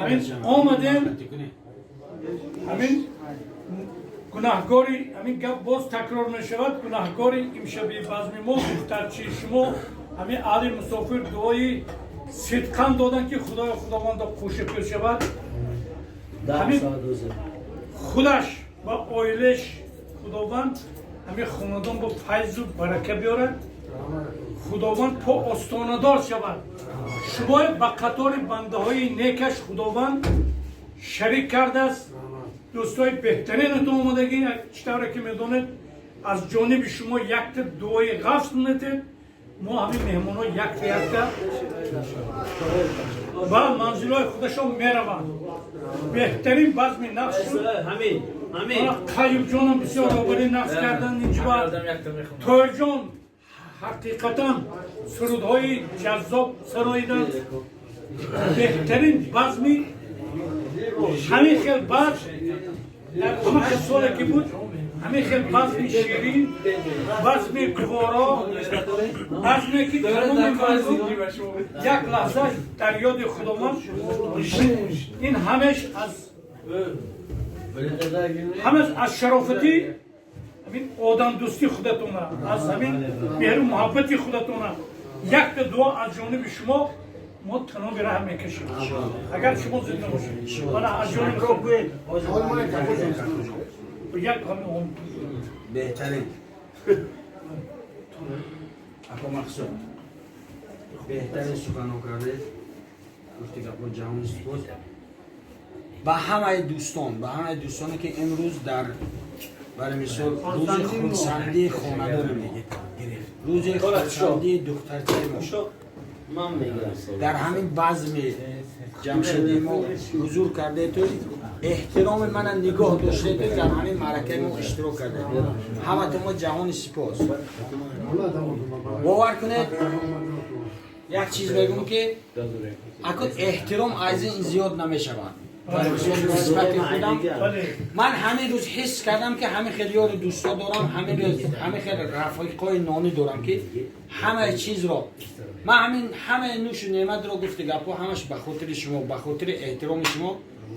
Ҳамин омадем, ҳамин гунаҳгори, ҳамин гап боз такрор мешавад, гунаҳгори имшаби базми мо духтарчи шумо. Ҳамин аҳли мусофир дуои сидқан доданд, ки Худоё, Худовандо, қӯшипӯш шавад ҳамин худаш ва оилаш, Худованд ҳамин хонадон бо файзу барака биёрад, Худованд по остонадор шавад, шумои ба қатори бандаҳои некаш Худованд шарик кардааст. Дӯстои беҳтаринатон омадагӣ, чӣ тавре ки медонед, аз ҷониби шумо якта дуои ғафз метед. Мо ҳамин меҳмонҳо якта якта ба манзилҳои худашон мераванд. Беҳтарин базми нақш шуд. Қаюбҷонам бисёр робари нақш кардан инҷиба. Тоирҷон ҳақиқатан сурудҳои ҷаззоб сароиданд. Беҳтарин базми, ҳамин хел базм дар ҳама соле ки буд, ҳамин хел базми ширин, базми гуворо, базме ки тамоми мардум як лаҳза дар ёди Худованд. Ин ҳамаш аз шарофати ҳамин одамдӯстии худатона, аз ҳамин меҳру муҳаббати худатона. Якта дуо аз ҷониби шумо мо таноби раҳ мекашем, агар шумо зинда бошед. Мана, аз ҷониби як Беҳтарин ако Мақсуд, беҳтарин суханҳо кардед, гуфти гапҳо. Ҷаҳони сипос ба ҳамаи дӯстон, ба ҳамаи дӯстоне, ки имрӯз дар, барои мисол, рӯзи хурсандии хонадоне гирифт, рӯзи хурсандии духтарчаи мо дар ҳамин базми ҷамшедии мо ҳузур кардету эҳтироми мана нигоҳ доштету дар ҳамин маъракаи мо иштирок кардед. Ҳаматон мо ҷаҳони сипос. Бовар кунед, як чиз мегӯм, ки акун эҳтиром аз ин зиёд намешавад. Нисбати худам ман ҳамин рӯз ҳис кардам, ки ҳамин хел ёру дӯсто дорам, ҳамин рӯз ҳамин хел рафиқҳои нонӣ дорам, ки ҳамаи чизро ман, ҳамин ҳамаи нӯшу неъматро, гуфти гапҳо, ҳамаш ба хотири шумо, ба хотири эҳтироми шумо,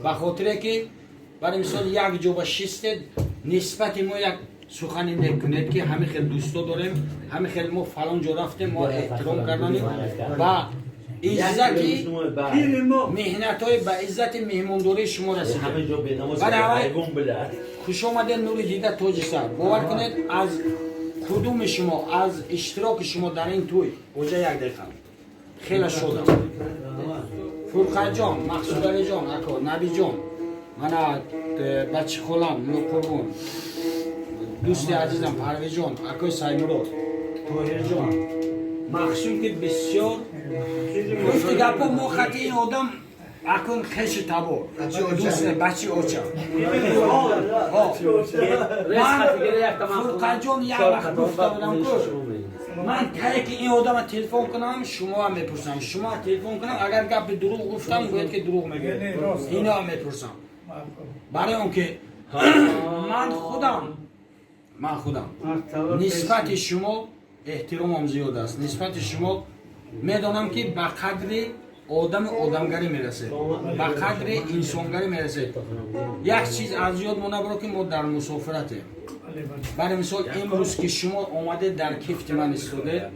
ба хотире ки, барои мисол, як ҷо ба шистед, нисбати мо як сухане мекунед, ки ҳамин хел дӯсто дорем, ҳамин хел мо фалон ҷо рафтем, мо эҳтиром карданем, ба иззати меҳнатҳои, ба иззати меҳмондории шумо расидем. Хуш омадед, нури дида, тоҷи сар. Бовар кунед, аз қудуми шумо, аз иштироки шумо дар ин тӯй, оҷа, як дақиқа, хеле шодам. Фурқатҷон, Мақсудалиҷон, ако Набиҷон, мана бачи холам Мулоқурбон, дӯсти азизам Парвизҷон, акои Саймурод, Тоҳирҷон, Мақсум, ки бисёр гуфти гапо, мо хати ин одам акун хеши табор, дӯст, бачи оча. Ман, Фурқатҷон, як вақт гуфта будам ку, ман тае ки ин одама телефон кунам, шумоам мепурсам, шумо телефон кунам, агар гапи дурӯғ гуфтам, гӯяд ки дурӯғ мегӯяд. Иноам мепурсам, барои он ки ман худам нисбати шумо эҳтиромам зиёд аст. Нисбати шумо медонам, ки ба қадри одами одамгарӣ мерасед, ба қадри инсонгарӣ мерасед. Як чиз аз ёд мо набаро, ки мо дар мусофиратем. Барои мисол, имрӯз ки шумо омадед, дар кифти ман истодед,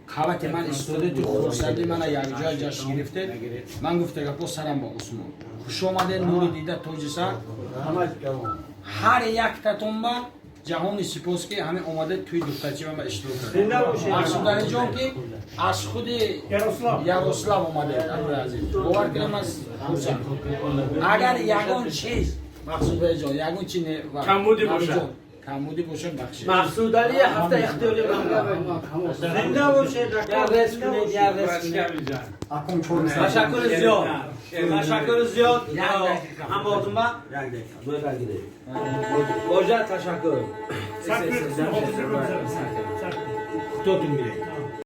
қавати ман истодед, хурсанди мана якҷоя ҷашн гирифтед, ман гуфта гапо, сарам ба осмон. Хуш омадед, нури дида, тоҷи сар. Ҳар яктатон ба ҷаҳони сипос, ки ҳамин омадед, тӯи духтарчи ман ба иштирок кардед. Мақсудалиҷон, ки аз худи Ярослав омадед, акои азиз, бовар кунед, ман хурсанд. Агар ягон чиз, Мақсудалиҷон, ягон чи камбудӣ бошад. Камбудӣ бошад, бахшед. Мақсудали ҳафта ихтиёри. Зинда бошед. Я рес кунед, я рес кунед. Ташаккури зиёд, ташаккури зиёд. Ҳамвозума. Як дақиқа. Божа, ташаккур. Худотун гиред.